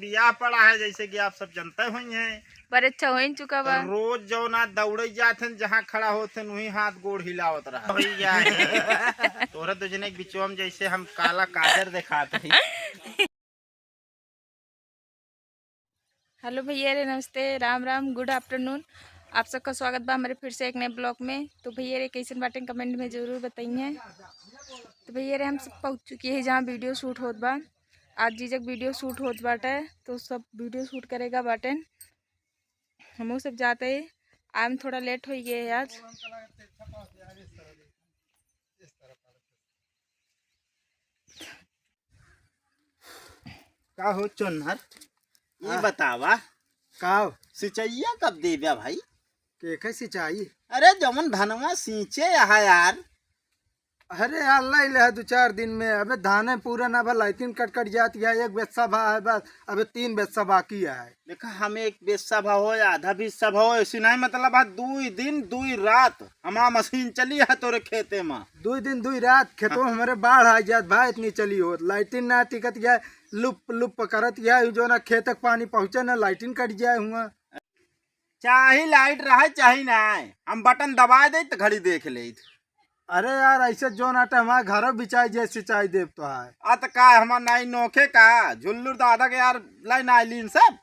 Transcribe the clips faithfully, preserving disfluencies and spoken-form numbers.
बियाह पड़ा है, जैसे कि आप सब जानते हुई हैं। पर अच्छा हो ही चुका बा। रोज जौना दौड़े जात हैं, जहाँ खड़ा होत हैं, वहीं हाथ गोड़ हिलावत रहा। हो गया है। तोहरे दो जने के बिचवा में जैसे हम काला काजर दिखात हई। हेलो भैया रे, नमस्ते, राम राम, गुड आफ्टरनून। आप सबका स्वागत बा हमारे फिर से एक नए ब्लॉग में। तो भैया रे, कैसन बाटें, कमेंट में जरूर बताइए। तो भैया रे, हम सब पहुँच चुकी है जहाँ वीडियो शूट होत बा। आज जीजक वीडियो शूट होत बाटे, तो सब वीडियो शूट करेगा बाटेन। हमहू सब जाते हैं, आए में थोड़ा लेट हो गए है आज। का हो चोन्हर, ई हाँ। बतावा, का हो? सिंचैया कब देब्या भाई? के के सिंचाई? अरे जौन धनवा सींचे यहाँ यार। अरे यार, लाई ले है दो चार दिन में। अबे धाने पूरा ना भा, लाइटिन कट कट जात है, एक बेस्सा भा है बस, अबे तीन बेस्सा बाकी है। देखा, हम एक बेस्सा भा हो या आधा बेस्सा भा हो, ऐसी नहीं मतलब है, दुई दिन दुई रात हमार मशीन चली है तोरे खेते में। दुई दिन दुई रात खेतों हाँ। हमारे बाढ़ आ जात भाई, इतनी चली होत, लाइटिन ना टिकत गया, लुप लुप करत गया, जो ना खेत तक पानी पहुँचे ना लाइटिन कट जाए हुआ। चाहे लाइट रहे चाहे ना, हम बटन दबाए दे तो घड़ी देख ले। अरे यार, ऐसे जो ना तो हमारे घर बिचाई जे सिंचाई देव तो है। आ तो का हमार नाई नोखे का, झुल्लुर दादा के यार लाई नाई लीन सब।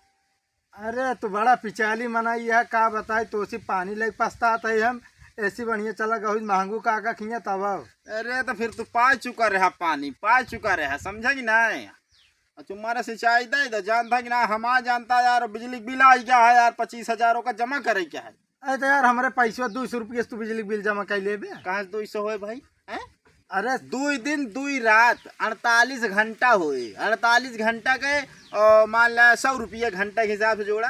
अरे तू बड़ा पिचाली मनाई है, का बताई, तो सी पानी लेके पछतात है हम, ऐसी बढ़िया चला गहुज महंगू का का खिया तब। अरे तो फिर तू पा चुका रहा पानी, पा चुका रहा, समझा कि नहीं? और तुम्हारा सिंचाई दे दे, जानता कि ना, हमारा जानता यार, बिजली बिल आ गया है यार, पच्चीस हजारों का जमा करे क्या है। अरे तो यार, हमारे पैसवा दो सौ रुपये से तू बिजली बिल जमा कर लेबे। कहाँ से दो सौ होए भाई? हैं? अरे दुई दिन दुई रात, अड़तालीस घंटा होए, अड़तालीस घंटा के, अ, मान ला सौ रुपये घंटा के हिसाब से जोड़ा,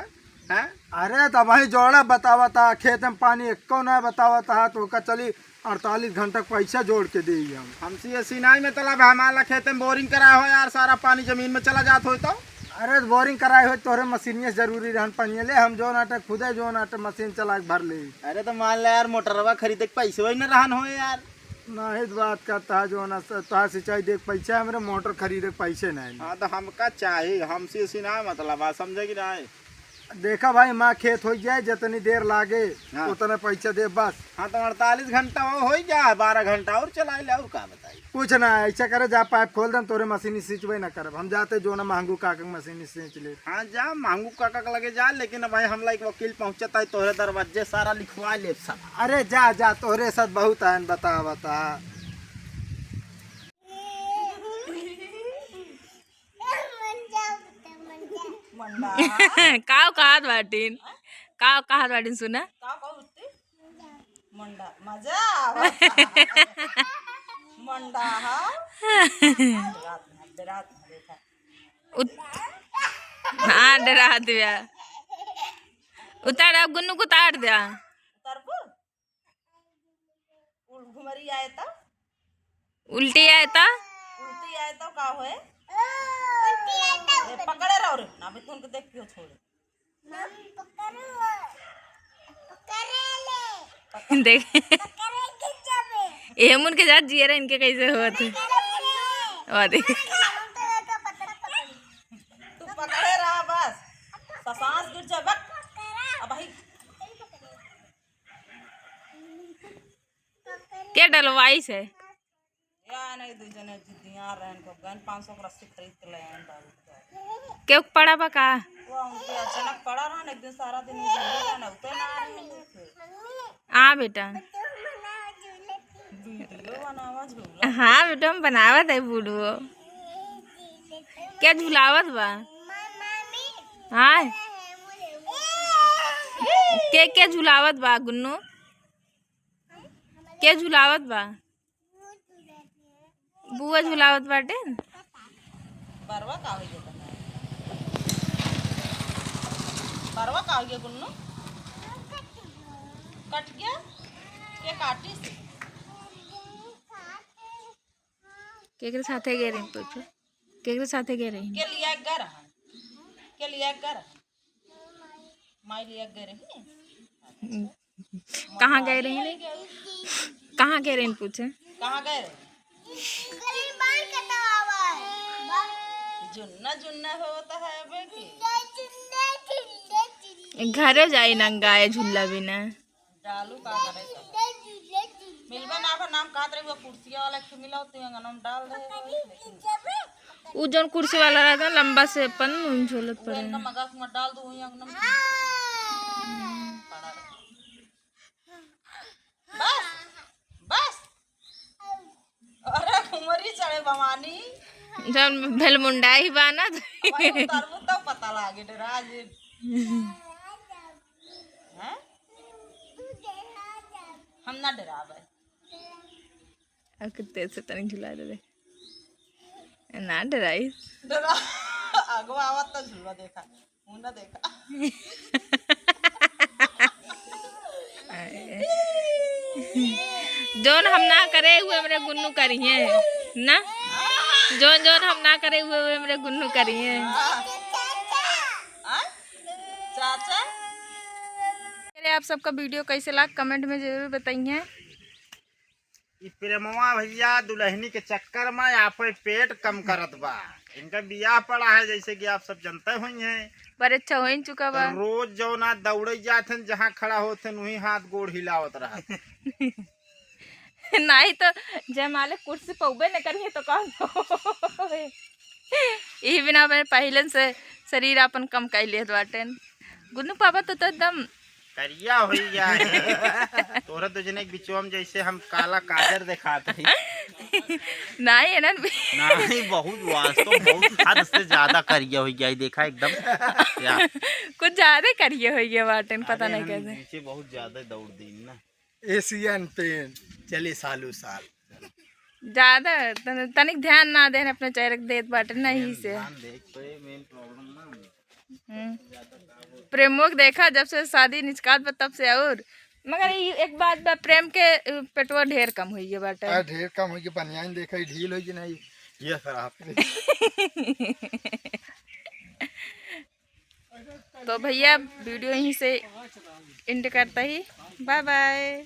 हैं? अरे तो भाई जोड़ा बतावा था, खेत में पानी एको ना बतावा था, तो का चली अड़तालीस घंटा के पैसा जोड़ के देई हम। हमसे ये सिनाई में तलब है, हमारा खेत में बोरिंग कराए हो यार, सारा पानी जमीन में चला जात हो तो। अरे तो बोरिंग कराए हो, तोहरे मशीनिया से जरूरी रहन पानी ले, हम जो नाटक खुदे जो नाटक मशीन चला के भर ले। अरे तो मान ले यार, मोटरवा खरीदे के पैसे वही न रहन हो यार। नहीं तो बात करता है जो ना स-, तोहार सिंचाई देख पैसा, हमरे मोटर खरीदे के पैसे नहीं। हाँ तो हमका चाही, हमसे सिनाई मतलब है, समझे कि नहीं? देखा भाई, माँ खेत हो जाए, जितनी देर लागे, हाँ। उतने पैसा दे बस। हाँ, तो अड़तालीस घंटा वो हो ही जाए, बारह घंटा और चला ले, और का बताई? कुछ ना, ऐसा करे, जा पाइप खोल दे, हम तोरे मशीन सींचबे ना करब, हम जाते जो ना महंगू काका के मशीन सींच ले। हाँ, जा महंगू काका के लगे जा, लेकिन अब भाई हमला एक वकील पहुँचता है, तोरे दरवाजे सारा लिखवा ले सब। अरे जा, जा, तोरे साथ बहुत आयन, बता, बता। मंडा। काव कहत बाटिन? काव कहत बाटिन सुना? का कहू उत्ती? मंडा। मजा आवत। मंडा हा। रात में, रात में देखा। उत-, हाँ, डरा दिया। उतार, अब गुन्नू को उतार दिया। उतारबू? उल-, घुमरी आए तो? उल्टी आए तो? उल्टी आए तो का होए? उल्टी आए तो ए, पकड़े रहो रे, ना भी तुमको देख क्यों छोड़े। हम पकड़ू, पकड़े ले। देख। पकड़े के जाबे। ए मुन के जात जियरा इनके कैसे होत है? पकड़े ले। वाह, देख। हम तो ऐसा पकड़, पकड़। तू पकड़े रहा बस। तो सांस गिर जाए, बक। अब भाई। के डलवाइस है? या नहीं, दू जने जिद्दियाँ रहन को गन पाँच सौ के रस्सी खरीद के ले आए बाबू। के पड़ा बा का? वो उनके अचानक पड़ा रहा ना, एक दिन सारा दिन वो घूमे रहा ना, उते ना आ रहे हैं फिर। आ बेटा। वीडियो बनावा झूला। हाँ बेटा, हम बनावत है बूढ़ो। के झुलावत बा? हाँ। के, के झुलावत बा गुन्नू? के झुलावत बा? बुआ झुलावत बाटे। बरवा का हो गया तोहार? बरवा का हो गया गुन्नू? कट गया? के काटी से? केकरे साथे गए रही पूछो? केकरे साथे गए रही? के लिया एक घर है? के लिया एक घर है? माई लिया गए रही? हम्म। कहाँ गए रही? कहाँ गए रही पूछे? कहाँ गए रही? जुन्ना जुन्ना होता है अबे की। घरे जाई नंगाए झूला बिना। डालू का करे तो। मिलबे ना, अपन नाम कहत रही, वो कुर्सिया वाला के मिला, तू अंगना में डाल दे। उ जौन कुर्सी वाला रहता लंबा से अपन झूलत वो पड़े। एकदम अगस में डाल दो, वही अंगना में पड़ा रहे। बस, बस। अरे घुमरी चढ़े भवानी। जौन भेलमुंडा ही बा ना। अब उतरबू तब पता लागे डरा जे। हैं? हम ना डराबे। अब कितने से तनी झुला दे दे। ना डराई। डरा। आगो आवत तो झुलवा देखा। मुंह ना देखा। जौन हम ना करे हुए हमरे गुन्नू करिए ना। जौन जौन हम ना करे हुए हुए हमरे गुन्नू करिए। हाँ? चाचा? अरे, आप सबका वीडियो कैसे लाग, कमेंट में जरूर बताइए। ई प्रेमवा भैया दुल्हनी के चक्कर में आपे पेट कम करत बा। इनका बियाह पड़ा है, जैसे कि आप सब जानते हुई हैं। पर अच्छा हो ही चुका बा। रोज जौना दौड़े जात हैं, जहाँ खड़ा होत हैं, वहीं हाथ गोड़ हिलावत रहत। नहीं तो जयमाले कुर्सी पौबे न करिए तो कौन हो? यही बिना अपने पहले से शरीर अपन कम कर लेत बाटेन। गुन्नू पापा तो, तो एकदम करिया हो गया है। तोरा तो जने बिचवा में जैसे हम काला काजर दिखात हई। नहीं, एनन भी नहीं, बहुत वास्तव, बहुत हद से ज्यादा करिया हो गया है, देखा एकदम। या। कुछ ज्यादा करिया हो गया बाटेन, पता अरे, नहीं हम कैसे। नीचे बहुत ज्यादा दौड़ दी ना। एशियन पेंट चले सालों साल। ज्यादा तन-, तनिक ध्यान ना देन अपने चेहरे के देत बाटे नहीं से। ध्यान देख तो ये मेन प्रॉब्लम ना। हम्म। प्रेमो के देखा जब से शादी निचकात बा तब से और, मगर ई एक बात बा, प्रेम के, अ, पेटवा ढेर कम होई गए बाटे। आ, ढेर कम होई गए, बनियान देखा, ई ढील होई कि नहीं, ये खराब। तो भैया वीडियो यहीं से एंड करता ही, बाय बाय।